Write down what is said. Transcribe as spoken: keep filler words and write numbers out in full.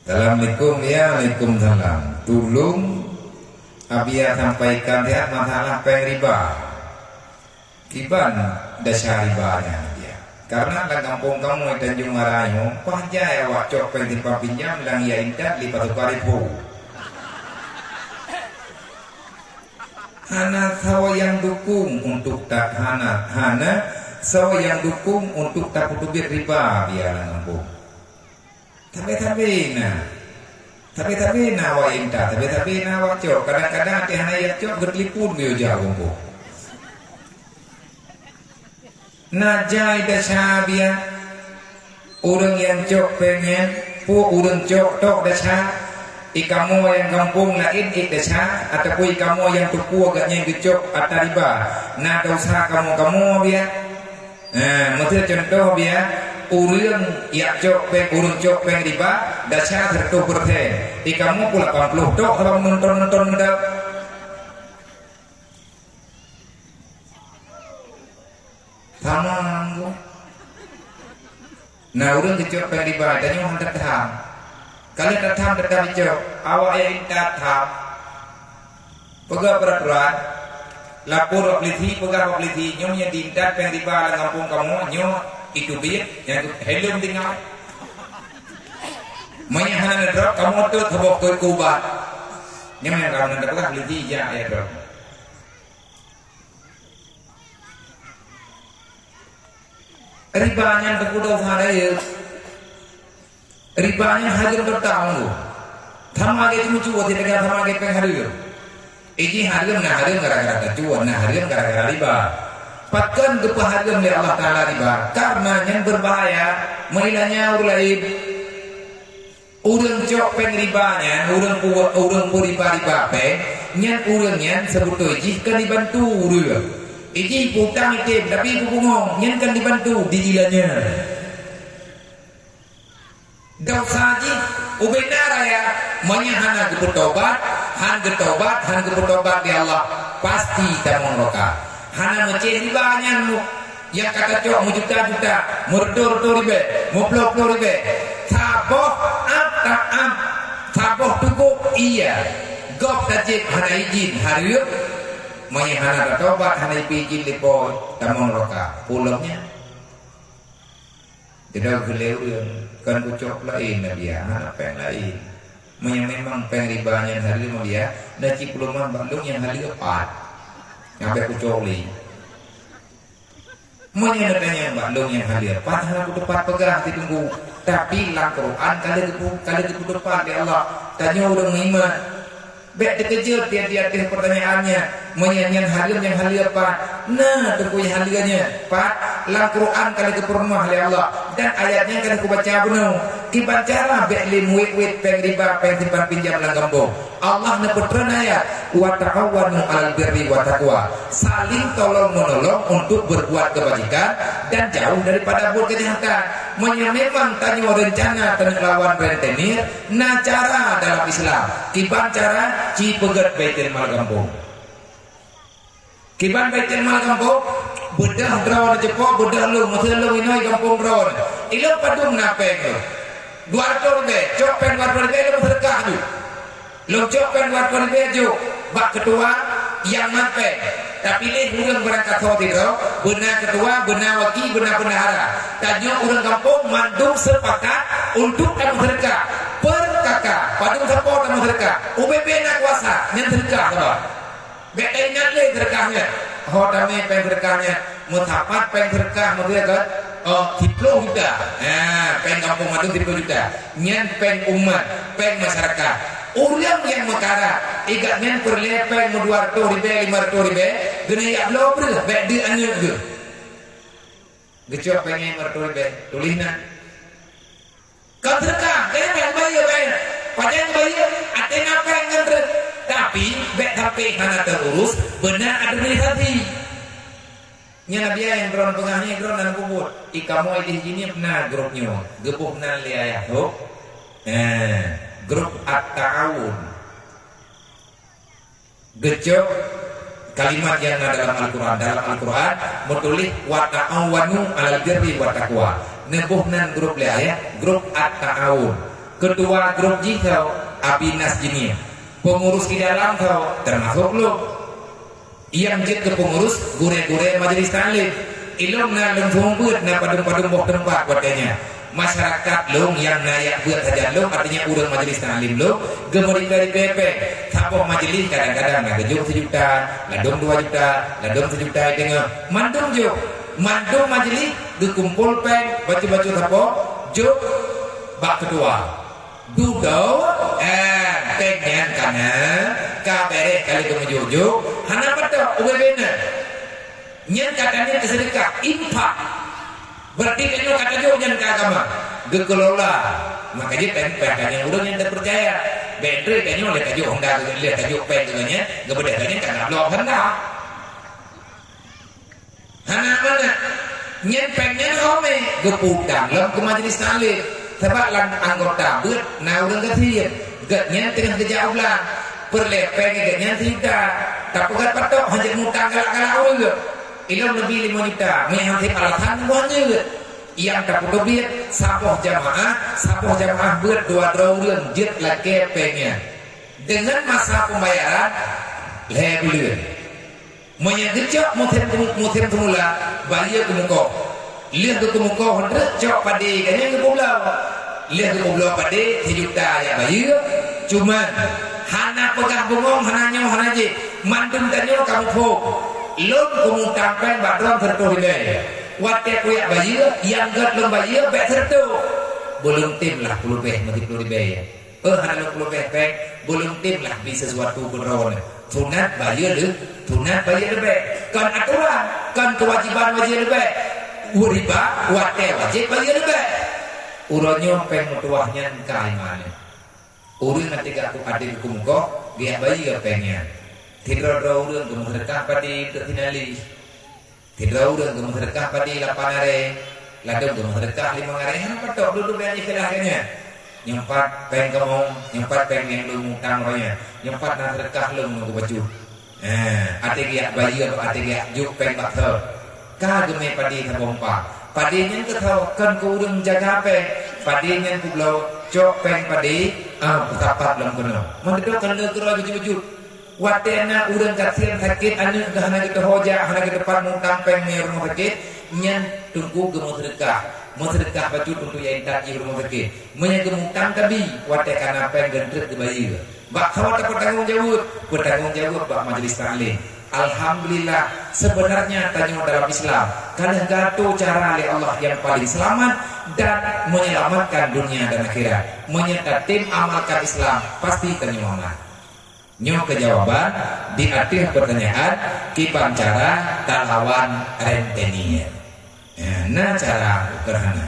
Assalamualaikum, ya, waalaikumsalam. Tulông Abiya sampaikan siat masalah péng riba. Kiban desya riba nyan, Abiya? Karena lam gampông kamoe Tanjung Ara nyoe, paih jai awak cok péng simpan pinjam lam ya intat lé pasukan ribu. Hana sawa nyang dukung untuk ta-, hana, hana sawa nyang dukung untuk tapeuteubiet riba, Abiya, lam gampông. Sabe-sabe na. Sabe-sabe na awak intat, sabe-sabe na awak cok. Kadang-kadang até hana jak cok, geutelepon geuyue jak gampông. Na jai desya, Abiya. Ureuëng nyang cok péng nyan, peue ureuëng cok tok desya, i kamoe nyang gampông laén ék desya, ataupun i kamoe nyang tupu gobnyan geucok atra riba, na desya kamoe-kamoe, Abiya. Nah, miseu cuntoh, Abiya, ureuëng jak cok péng, ureuëng cok péng riba, desya seratus persen. I kamoe peue lapan ploh tok, sabab nonton-nonton mantong. Sama nanggung. Nah, ureuëng geucok péng riba, tanyoe hana that tham. Ka lheueh that tham, that tham icok, awak nyang intat tham. Peugah peuraturan, lapor bak polisi, peugah bak polisi, nyoe nyang diintat péng riba lam gampông kamoe, nyoe iteubiet, nyang helom tinggai. Meunyo hana neudrop, kamoe teuh saboh keu ubat. Nyoe nyang kamoe neupeugah polisi, jak ya drop. Riba nyan teupeue dosa rayeuk. Riba nyan hareuem total nyoe. Sama lagée ceumeucue, teudeungoe sama lagée péng hareuem. Iji hareuem na hareuem gara-gara tacuan, na hareuem gara-gara riba. Pakon geupeuhareuem lé Allah Taala riba? Karena nyan berbahaya. Meuilah nyan ureuëng laén. Ureuëng cok péng riba nyan, ureuëng pu-, ureuëng peuriba-riba péng, nyan ureuëng nyan seubeutôi jih ka dibantu ureuëng. Iji peutang item, tapi peubungong, nyan kan dibantu, dijilanyan. Desya jih ubena raya, meunyo hana geupeutobat, han geutobat, han geupeutobat lé Allah, pasti tamong neuraka. Hana meucéh riba nyan mu-, nyang ka tacok meujuta-juta, meureutôh-reutôh ribée, meuploh-ploh ribée. Saboh ap ta-ap, saboh tugok iya. Gob tajép hana idhin hareuem, meunyo hana tatobat, hana ipeue idhin lé Po, tamong neuraka. Peue lom nyan. Sidroe geulée ureuëng, kon kucok laén Abiya, hana péng laén. Meunyo memang péng riba nyan hareuem Abiya, na cit peurumoh bak lôn nyang hareuem pat. Nyang bék kucok lé. Meunyo na tanyong bak lôn nyang hareuem pat, hana kuteupat peugah di teungku. Tapi lam Quran ka lheueh geupeu-, ka lheueh geupeutepat lé Allah. Tanyoe ureuëng meuiman. Bék teukeujot di, di ateueh peurtanyaan nyan, meunyo nyan hareuem nyang haleuem pat. Na teungku nyang haleuem nyan pat, lam Quran ka lheueh geupeurunoh lé Allah, dan ayat nyan ka lheueh kubaca bunoe. Kiban cara bék lé muet-muet péng riba, péng simpan pinjam lam gampông. Allah neupeutreun ayat, "Wa ta'awanu 'alal birri wa taqwa." Saling tolong-menolong untuk berbuat kebajikan dan jauh daripada buet kejahatan. Meunyo memang tanyoe reuncana taneuk lawan rentenir, na cara dalam Islam. Kiban cara? Ci peugét Baitul Mal gampông. Kiban Baitul Mal gampông, beudôh droeneuh ceupok, beudôh lôn, meuseuleueng inoe gampông droeneuh. Ilôn padum na péng lôn. Dua reutôh ribée, cok péng dua reutôh ribée lôn seudeukah ju. Lôn cok péng dua reutôh ribée jok bak keutua nyang mat péng. Tapiléh ureuëng barangkasoe sidroe, beuna keutua, beuna waki, beuna bendahara. Tanyoe ureuëng gampông mandum seupakat untuk tameuseudeukah. Per K K, padum sapo tameuseudeukah. Ubé-bé na kuasa, nyan seudeukah saban. Bék taingat lé seudeukah nyan. Ho tamé péng seudeukah nyan. Meusapat péng seudeukah, meuteue kan? Oh, siploh juta. Ha, péng gampông mandum siploh juta. Nyan péng umat, péng masyarakat. Ureuëng nyang meukarat, igat nyan peureulée péng meudua reutôh ribée, lima reutôh ribée, geuneuk jak bloe breueh, bék deuek aneuëk geuh. Geucok péng nyan lima reutôh ribée, tuléh na. Kon seudeukah, kayée bék geubayeue péng. Pajan geubayeue, até na péng ngon treuk. Tapi, bék sampé hana teururus, beuna administrasi. Nyan Abiya nyang droeneuh peugah nyan, droeneuh na peubuet. I kamoe idéh jih nyoe na grup nyoe, geuboh nan lé ayah trok. Eh, grup At-Ta'awun. Geucok kalimat nyang na dalam Al-Quran. Dalam Al-Quran meutuléh, "Wa ta'awanu 'alal birri wa taqwa." Neuboh nan grup lé ayah, grup At-Ta'awun. Ketua grup jih tho Abi Nas Jinie. Pengurus di dalam tho termasuk lôn. Nyang jeuet keu pengurus gurée-gurée majelis taklim. Ilôn na lôn seumeubeuet na padum-padum boh teumpat watée nyan. Masyarakat lôn nyang na jak beuet sajan lôn, artinya ureuëng majelis taklim lôn, geumeuripée-ripée péng. Saboh majelis kadang-kadang na geujok seujuta, ladôm dua juta, ladôm seujuta i teungoh. Mandum jok. Mandum majelis geukumpol péng, bacut-bacut sapo, jok bak ketua. Dudoe, eh, péng nyan ka na, ka béréh ka lheueh geumeujok-jok, hana patok ubé-ubé na. Nyan ka tanyoe keu seudeukah, infak. Berarti tanyoe ka tajok nyan keu agama, geukelola. Maka jih péng-péng tanyoe ureuëng nyang teupeurcaya. Bék treb tanyoe lé tajok honda, lé tajok péng keu nyan, geubeudôh nyan ka na bloe honda. Hana mangat. Nyan péng nyan ramé geuputang lom keu majelis taklim. Sabab lam anggota beuet na ureuëng gasien. Geuhnyan teungoh geujak u blang. Peureulée péng geuhnyan seujuta. Tapeugah patok hana mutang galak-galak ureuëng. Ilôn neubi limong juta. Meunan han sép alasan buet nyan. Nyang tapeuteubiet saboh jamaah, saboh jamaah beuet dua droe ureuëng jeuet lakée péng nyan. Deungon masa peumbayaran lhée buleuen. Meunyoe geucok musém, musém seumula, bayeue geumukoh. Lheueh geukeumukoh, treuk cok padé, gobnyan geupeubloe. Lheueh geupeubloe padé, seujuta jak bayeue. Cuman, hana peugah bungong, hana nyoe, hana jih. Mandum tanyoe ka muphom. Lôn kumutang péng bak droe sireutôh ribée. Watée kujak bayeue, nyang gét lôn bayeue bék sireutôh. Beulôn tem lah peuleubeh meusiploh ribée. Eh, hana lôn peuleubeh péng, beulôn tem lah bri sesuatu keu droeneuh. Sunat bayeue leu-, sunat bayeue leubeh. Kon atoran, kon keuwajéban bayeue leubeh. Riba, watée wajéb bayeue leubeh. Uroe nyoe péng meutuwah nyan ka iman. Ureuëng na teuga ku adé ku mugoh, geujak bayeue péng nyan. Sidroe-droe ureuëng geumeuseudeukah padé untuk sinali. Sidroe ureuëng geumeuseudeukah padé lapan aré, ladôm geumeuseudeukah limong aré, hana patok dudoe bèk jipeugah lagèe nyan. Nyoe pat péng kamoe, nyoe pat péng nyang lôn mutang roh nyan, nyoe pat na seudeukah lôn ngon geubacut. Eh, até geujak bayeue, até geujak jok péng bak thon. Ka geumè padé saboh empa. Padé nyan keu thon kon keu ureuëng jaga péng. Padé nyan keu bloe cok péng padé, ah, peusapat lom keunoe. Meudeuh kan lé keudroe bacut-bacut. Watèe na ureuëng gasien sakét, aneuk geuh hana geuteuho jak, hana geuteupat mutang péng mé rumoh sakét, nyan teungku geumeuseudeukah. Meuseudeukah bacut untuk ya intat jih rumoh sakét. Meunyo geumutang tabi, watèe ka na péng geutreuk geubayeue. Bak saboh tapeutanggong jaweueb, peutanggong jaweueb bak majlis taklim. Alhamdulillah, sebenarnya tanyoe dalam Islam ka lheueh geuatô cara lé Allah nyang paling seulamat dan menyelamatkan dunia dan akhirat. Meunyo tatem amalkan Islam, pasti tanyoe aman. Nyoe keujawaban di ateueh peutanyaan kiban cara talawan rentenir. Ya, na cara seudeurhana.